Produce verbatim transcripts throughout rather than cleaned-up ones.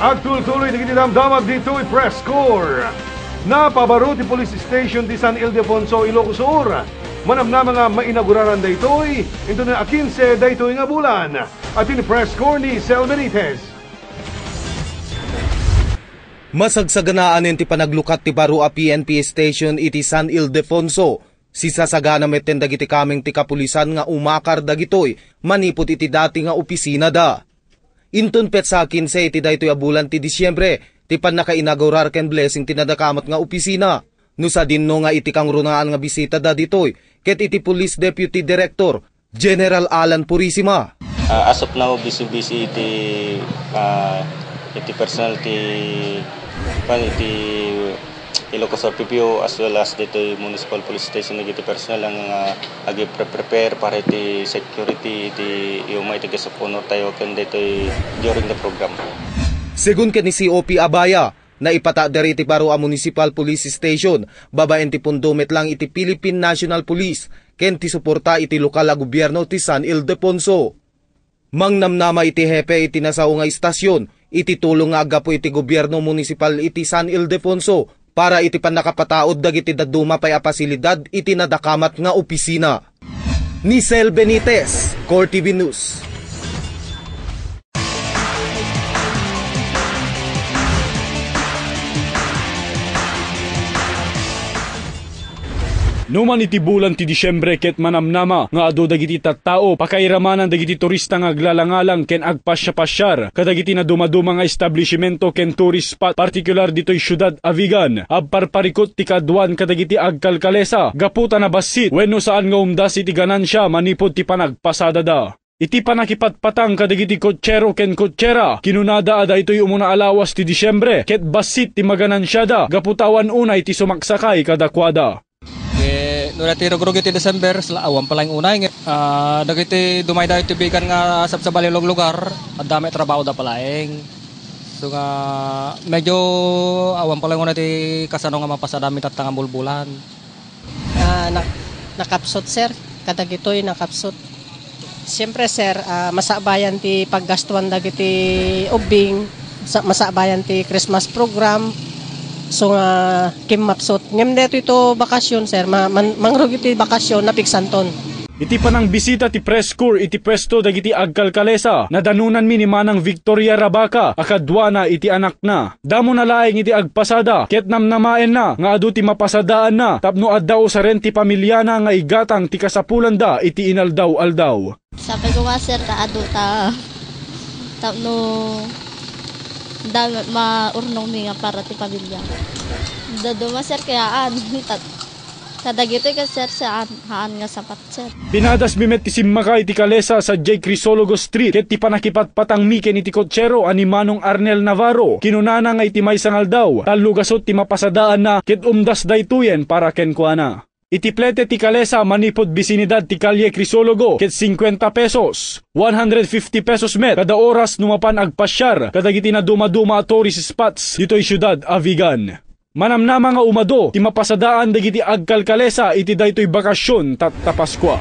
Agtultuloy dagiti damdamag ditoy press corps. Napabaro ti police station ti San Ildefonso, Ilocos Sur. Manamnama nga mainaguraran daytoy inton a kinse daytoy nga bulan. Adtoy ni press corps ni Sel Benitez. Masagsaganaan ti panaglukat ti baro a P N P station iti San Ildefonso. Sisasagana metten dagiti kameng ti kapulisan nga umakar dagitoy manipud iti dati nga opisinada. Inton petsa a kinse iti daytoy a bulan ti Disiembre ti pannakainagurar ken blessing ti nadakamat nga opisina. No sadino nga iti kangrunaan nga bisita dagitoy ket iti Police Deputy Director General Alan Purisima. Ah, as of now, busy-busy iti, ah, iti personnel ti, kuan, iti Ilocos Sur P P O as well as ditoy Municipal Police Station dagiti personnel nga agi-pre-prepare para iti security iti iuma iti guest of honor tayo ken ditoy during the program. Segun ken ni C O P Abaya, naipataader iti baro a Municipal Police Station babaen ti pundo met lang iti Philippine National Police ken ti suporta iti lokal a gobierno ti San Ildefonso. Mangnamnama iti hepe iti nasao nga istasyon iti tulong nga aggapu iti gobierno munisipal iti San Ildefonso para iti pannakapataud dagiti dadduma pay a pasilidad iti nadakamat nga opisina. Nicel Benitez, Core T V News. No man iti bulan ti Disiembre ket manamnama nga adu dagiti tattao, pakairamanan dagiti turista nga aglalangalang ken agpasiapasiar kadagiti nadumaduma nga establishmento ken tourist spot, partikular ditoy siudad a Vigan. Agparparikut ti kaaduan kadagiti agkalkalesa gapu ta nabassit wenno saan nga umdas iti ganansia manipud ti panagpasadada. Iti pannakipatpatang kadagiti kotsero ken kotsera, kinunada a daytoy umuna a lawas ti Disiembre ket bassit ti maganansiada gapu ta awan unay ti sumaksakay kadakuada. Eh, no daytoy rugrugi ti December, sla-, awan pay laeng unay. Nge-, ah, dagiti dumaydayaw iti Vigan nga sabsabali a luglugar, adda met trabahoda pay laeng. So nga, medyo awan pay laeng unay ti kasano nga mapasada mi tatta nga bulbulan. Ah, nak-, nakapsut, sir. Kadagitoy nakapsut. Siyempre, sir, ah, masabayan ti paggastuan dagiti ubbing, sa-, masabayan ti Christmas program. So nga, kimmapsut. Ngem daytoy to bakasyon, sir, ma-, man-, mangrugi ti bakasyon, napigsanton. Iti panangbisita ti press corps iti puesto dagiti agkalkalesa, nadanonanmi ni Manang Victoria Rabaca a kaduana iti anakna. Damona laeng iti agpasada ket namnamaenna nga adu ti mapasadaanna tapno adda usaren ti pamiliana nga igatang ti kasapulanda iti inaldaw-aldaw. Sapay ko nga, sir, ta adu ta tapno da-, maurnongmi nga para ti pamilya. Dadduma, sir, kayaan. Tat-, kadagitoy ket, sir, saan, haan nga sapat, sir. Pinadasmi met ti simmaka iti kalesa sadiay Crisologo Street ket ti pannakipatpatangmi ken iti kotsero a ni Manong Arnel Navarro. Kinunana nga iti maysa nga aldaw, tallo gasut ti mapasadaanna ket umdas daytoyen para kenkuana. Iti plete ti kalesa manipud bisinidad ti Calle Crisologo ket singkuenta pesos, one hundred fifty pesos met kada oras no mapan agpasiar kadagiti nadumaduma a tourist spots ditoy siudad a Vigan. Manamnama nga umadu ti mapasadaan dagiti agkalkalesa iti daytoy bakasyon tatta Paskua.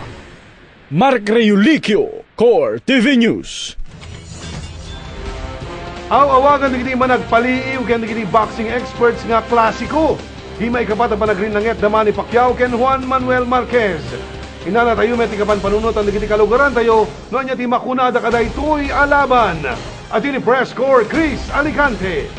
Mark Reulicio, Core T V News. Aw-awagan dagiti managpaliiw ken dagiti boxing experts nga klasiko ti maikapat a panagrinnanget da Manny Pacquiao ken Juan Manuel Marquez. Inanatayo met ti kapanpanunotan dagiti kalugarantayo no ania ti makunada kadaytoy a laban. Adtoy ni Press Corps Chris Alicante.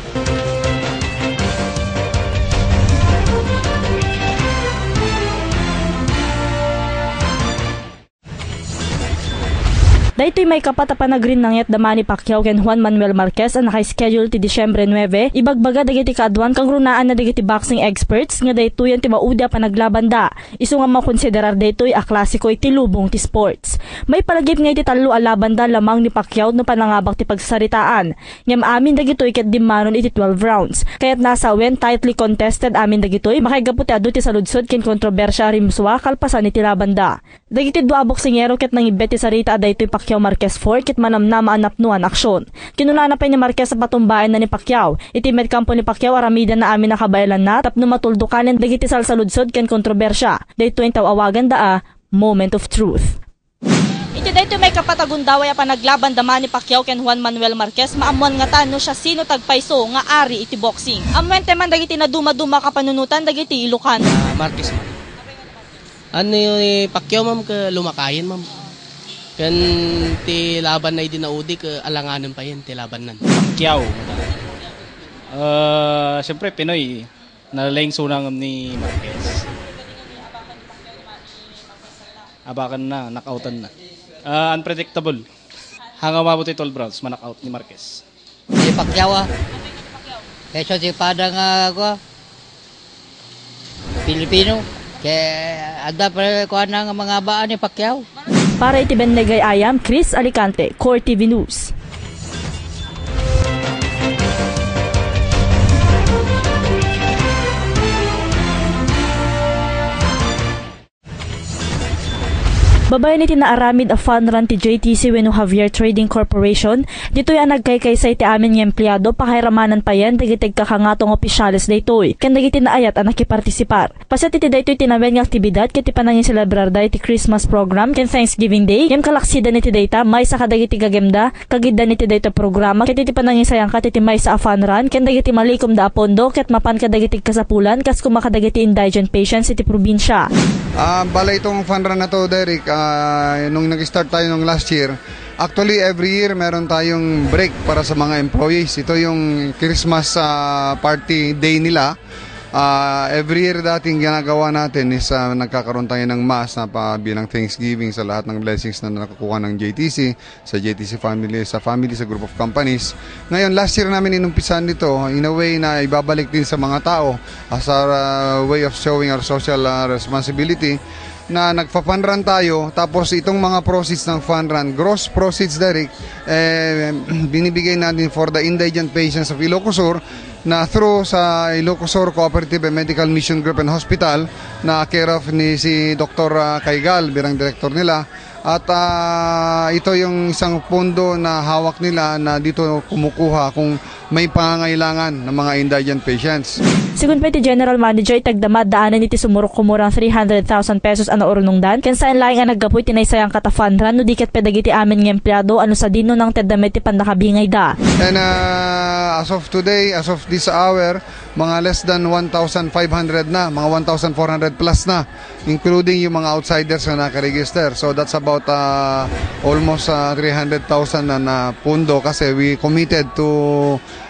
Daytoy maikapat a panagrinnanget da Manny Pacquiao ken Juan Manuel Marquez a naka-schedule ti Disyembre nuebe, ibagbaga dagiti kaaduan kangrunaanna dagiti boxing experts nga daytoyen ti maudi a panaglabanda. Isu nga makonsiderar daytoy a klasiko iti lubong ti sports. Maipalagip nga iti tallo a labanda lamang ni Pacquiao no panangabak ti pagsasaritaan. Ngem amin dagitoy ket dimmanon iti twelve rounds. Kayatna a sawen, tightly contested amin dagitoy, makaigapu ti adu ti saludsod ken kontrobersia a rimsua kalpasan iti labanda. Dagiti dua a boksingero ket nangibbet ti sarita a daytoy Pacquiao Marquez four ket manamnama a napnoan aksyon. Kinunana pay ni Marquez a patumbaenna ni Pacquiao. Iti met kampo ni Pacquiao, aramidenna amin a kabaelanna tapno matuldukanen dagiti salsaludsod ken kontrobersia. Daytoy ti aw-awaganda a moment of truth. Iti daytoy maikappat a gundaway a panaglaban da Manny Pacquiao ken Juan Manuel Marquez, maammuan ngata no siasino ti agpayso nga ari iti boxing. Ammuente man dagiti nadumaduma a kapanunotan dagiti Ilocano. Ah, Marquez, ma'am. Ano ni Pacquiao, ma'am, ket lumakayen, ma'am. Ken ti labanna idi naudi ket alanganen payen ti labanna. Pacquiao. Ah, siyempre, Pinoy. Nalaing suna ngem ni Marquez. Abakanna, knockoutanna. Ah, unpredictable. Hanggang umabot iti twelve rounds, ma-knockout ni Marquez. Ni Pacquiao, ah. Kaysa ti pada nga, kua, Pilipino. Kaya adda pa, kua na nga mga baan ni Pacquiao. Para iti Bennegay Ayam, Chris Alicante, Core T V News. Babaen iti naaramid a fun run ti J T C wenno Javier Trading Corporation, ditoy a nagkaykaysa iti amin nga empleado, pakairamanan payen dagiti agkakangato nga opisyales daytoy, ken dagiti naayat a nakipartisipar. Paset iti daytoy tinawen nga aktibidad ket ti panangiselebrarda iti Christmas program ken Thanksgiving Day, ngem kalaksidan iti dayta, maysa kadagiti gagem da, kagiddan iti dayta programa ket iti panangisayangkat iti maysa a fun run ken dagiti malikomda a pondo ket mapan kadagiti kasapulan kas koma kadagiti indigent patients iti probinsia. Ah, bale itong fun run na to, Derek, ah, nung nag-start tayo nung last year, actually every year meron tayong break para sa mga employees. Ito yung Christmas, ah, party day nila. Ah, every year dating ginagawa natin is, ah, nagkakaroon tayo ng mass na pa bilang Thanksgiving sa lahat ng blessings na nakukuha ng J T C, sa J T C family, sa family, sa group of companies. Ngayon, last year namin inumpisan nito, in a way na ibabalik din sa mga tao as a, ah, way of showing our social, ah, responsibility na nagpa-fun run tayo, tapos itong mga proceeds ng fun run, gross proceeds, Derek, eh, binibigay natin for the indigent patients of Ilocos Sur na through sa Ilocos Sur Cooperative and Medical Mission Group and Hospital na care of ni si Doktor, ah, Kaigal, bilang direktor nila. At, ah, ito yung isang pondo na hawak nila na dito kumukuha kung may pangangailangan ng mga indigent patients. Sigun pay ti General Manager, itagdama daanen iti sumurok kumurang three hundred thousand pesos a naurnongdan, ken saan laeng a naggapu iti naisayangkat a fun run no di ket pay dagiti amin nga empleado a no sadino nangted da met ti pannakabingayda. And, ah, as of today, as of this hour, mga less than one thousand five hundred na, mga one thousand four hundred plus na, including yung mga outsiders na nakaregister. So that's about, ah, almost, ah, three hundred thousand na, na pundo kasi we committed to,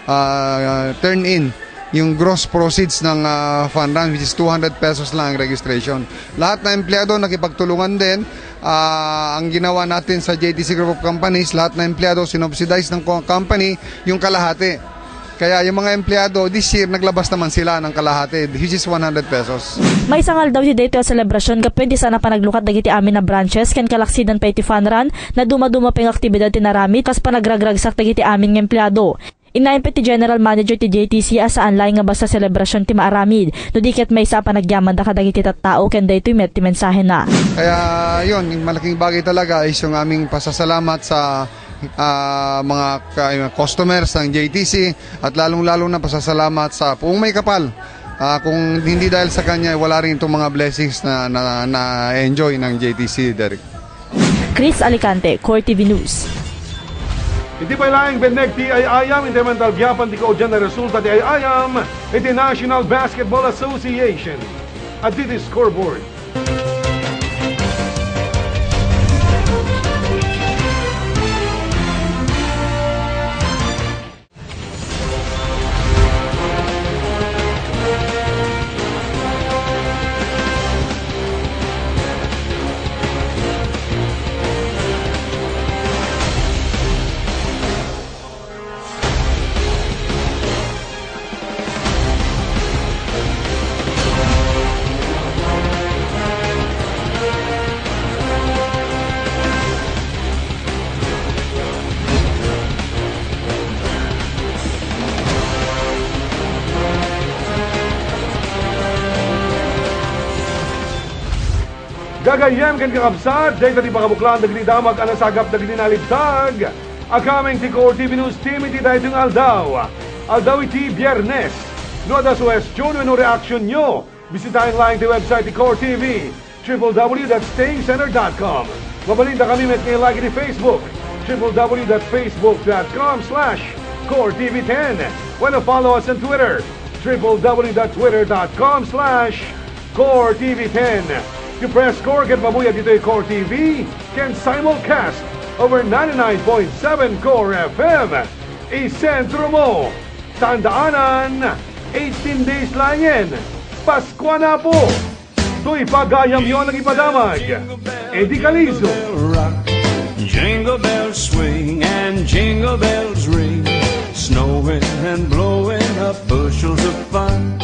ah, turn in yung gross proceeds ng, ah, fun run, which is two hundred pesos lang ang registration. Lahat na empleyado nakipagtulungan din. Ah, ang ginawa natin sa J T C Group of Companies, lahat na empleyado sinubsidize ng co-, company yung kalahati. Kaya yung mga empleyado, this year, naglabas naman sila ng kalahati, which is one hundred pesos. Maysa nga aldaw iti daytoy a selebrasyon gapu iti saan a panaglukat dagiti amin a branches ken kalaksidan pay iti fun run, nadumaduma pay nga aktibidad ti naramid kas panagragragsak dagiti amin nga empleyado. Innayon pay ti General Manager ti J T C a saan laeng nga basta selebrasyon ti maaramid, no di ket maysa a panagyamanda kadagiti tattao ken daytoy met ti mensahena. Kaya yun, yung malaking bagay talaga is yung aming pasasalamat sa ah, mga ka-, customers ng J T C, at lalong-lalo na pasasalamat sa Poong Maykapal. Ah, kung hindi dahil sa kanya, wala rin itong mga blessings na, na, na-enjoy ng J T C, Derek. Chris Alicante, Core T V News. Iti pay laeng benneg ti ay-ayam, intay man talgiapan ti kaudyan a resulta ti ay-ayam iti National Basketball Association. Adda iti scoreboard. Gagayyem ken kakabsat, dayta ti pakabuklan dagiti damag a nasagap dagiti nalintag. Akameng ti Core T V News Team iti daytoy nga aldaw. Aldaw iti Biyernes. No adda suhestion wenno reaksionyo, bisitaen laeng ti website ti Core T V. triple W dot staying center dot com. Mabalinda kami met nga i-like iti Facebook, triple W dot facebook dot com slash core T V ten. Wenno follow us on Twitter, triple W dot twitter dot com slash core T V ten. Ti Press Corps ket mabuya ditoy Core T V ken simulcast over ninety-nine point seven Core F M. Isentro mo, tandaanan, eighteen days laengen, Paskua na po! Toy pagayamyo a nagipadamag, Eddie Calizo. Jingle bells swing and jingle bells ring. Snowing and blowing up bushels of fun.